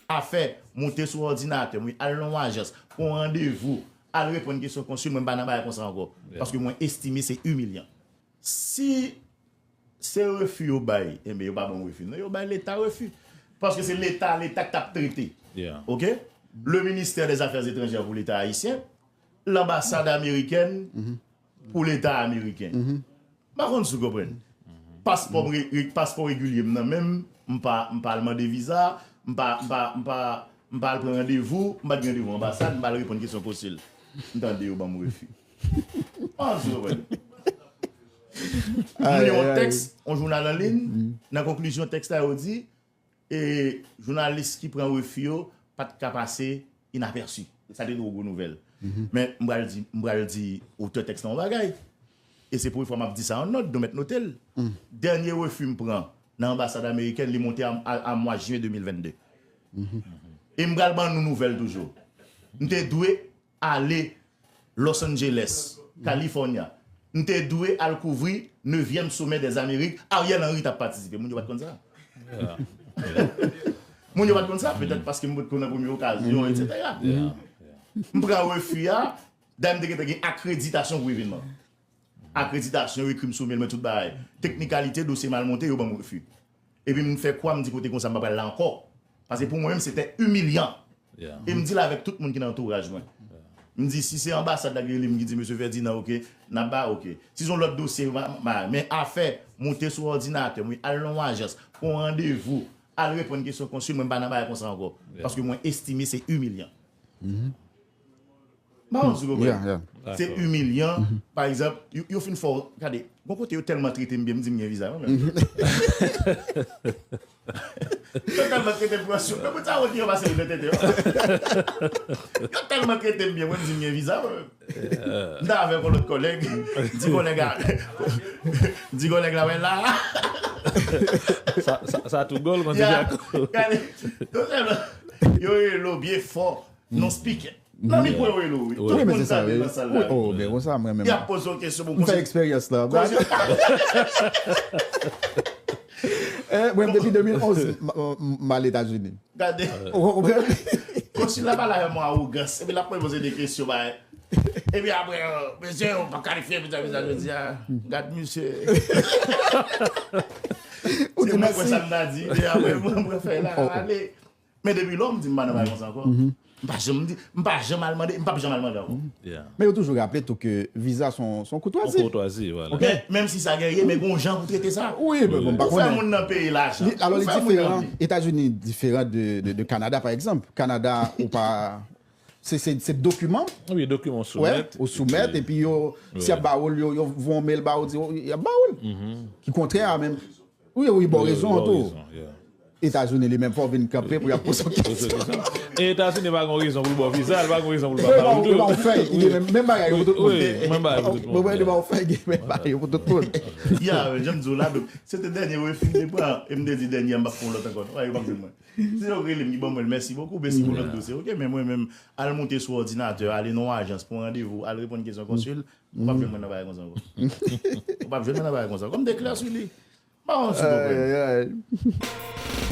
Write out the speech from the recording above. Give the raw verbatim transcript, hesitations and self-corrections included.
afè, moute sou òdinatè m, wi, al nan yon ajans, pran yon randevou, al reponn kesyon konsil, mwen m pa nan bagay konsa ankò. Paske mwen estime se imilyan. Si se refi yo bay, enben yo pa ban m refi. Non, yo bay Leta refi. Paske se Leta, Leta k t ap trete. Ok? Le ministère des Affaires étrangères pou Leta ayisyen, lanbasad amerikèn pou Leta ameriken. M pa konn si w konprann. Paspò m re- re- paspò regilye m nan men m, m pa m pa al mande viza, m pa m pa m pa m pa al pran randevou, m pa t gen randevou anbasad, m pa al reponn kesyon konsil. M tande yo ban m refi. M pa konn si w konprann. M li yon tèks, yon jounal an liy, nan konklizyon tèks la yo di, e jounalis ki pran refi yo pa t ka pase inapèsi. Sa te twò gwo nouvèl. Men m pral di, m pral di otè tèks la yon bagay. E se premye fwa m ap di sa an nòt, nou mèt note l. Dènye refi m pran nan anbasad amerikèn, li monte a, a, a mwa jen de mil vennde. E m pral ban nou nouvèl toujou. M te dwe ale Los Angeles, California. M te dwe al kouvri nevyèm somè dèz Amerik, Ariel Henry t ap patisipe. Moun yo pa t konn sa. Moun yo pa t konn sa, petèt paske m potko nan premye okazyon, etsetera. M pran refi a, dayè m te gentan gen akreditasyon pou evènman. Akreditasyon, yo ekri m sou mail, mwen tout bagay. Teknikalite, dosye m al monte, yo ban m refi. Epi m fè kwa, m di kote konsa m pa pral la ankò. Paske pou mwen menm, se te imilyan. E m di l avèk tout moun ki nan antouraj mwen. M di, si se anbasad la ki rele m ki di, Mesye Ferdinand, oke, n ap ba, oke. Si se yon lòt dosye, ma, ma, men afè moute sou òdinatè m, wi, al nan yon ajans, pran yon randevou, al reponn kesyon konsil, mwen m pa nan bagay konsa ankò. Paske mwen estime se imilyan. M pa konn si w konprann. Se imilyan. Pa egzanp, yo, yo fin fè w, gade, gon kote yo tèlman trete m byen, m di m gen viza, mwen menm. Yo tèlman trete m pou asyo. Men moun sa yo ki yo pase yo tete yo. Yo tèlman trete m byen, mwen m di m gen viza, mwen menm. M ta avèk yon lòt kòlèg, m di kòlèg la, m di kòlèg la, wè la. Sa, sa, sa tou gòl, mwen se Jaco. Gade, yo tèlman, yo rele w byen fò, non speaker. Nan mikwo yo rele w, wi. Tout moun tande nan sal la. Oh, men konsa, mwen menm. Y ap poze w kesyon pou konsil. M fè eksperyans la. Konsil. Eh, mwen, depi de mil onz, m, m, m al Etazini. Gade. Ou konprann? Konsil la pale avè mwen awogans. Epi l ap poze de kesyon, bay. Epi apre, euh, mesye, ou pa kalifye, pita, pita, jodi a. Gad misye. Ou te mèsi. Se mwen kwè sa m ta di. Epi apre, mwen, mwen fè la, ale. Men depi lò, m di m pa nan bagay konsa ankò. M pa janm di, m pa janm al mande, m p ap janm al mande ankò. Men yo toujou raple tou ke viza se yon, se yon koutwazi. Yon koutwazi, vwala. Men, menm si sa genyen, men gon jan pou trete sa. Wi, men bon, m pa konnen. Ou fè moun nan peye lajan. Alò, li diferan. Etazini diferan de, de, de Kanada, pa egzanp. Kanada, ou pa, se, se, se dokiman. Wi, dokiman ou soumèt. Ou soumèt, epi yo, si y ap ba ou l, yo, yo voye yon mail ba ou, di, y ap ba ou l. Ki kontrè a menm. Wi, wi, ba w rezon an tou. Etazini li menm, fò w vin kanpe pou y ap poze w kesyon. E Etazini pa gon rezon pou l ba w viza, li pa gon rezon pou l pa ba ou tou. Li ba w fèy, li gen menm, menm bagay yo pou tout moun. Wi, menm bagay pou tout moun. Li ba w fèy, gen menm bagay yo pou tout moun. Ya, men, jan m di w la, donk, se te dènye refi m te pran, e m te di dènye a, m p ap pran lòt ankò. Yo p ap jwenn mwen. Se yo k rele m ki ban mwen l, mèsi bokou, mèsi pou lòt dosye. Oke, men mwen menm, al moute sou òdinatè, ale nan yon ajans, pran randevou, al reponn kesyon konsil, ou p ap jwenn mwen nan bagay konsa ankò. Ou p ap jwenn mwen nan bagay konsa ankò. M te klè sou li. M pa konn si w konprann. Ay, ay, ay.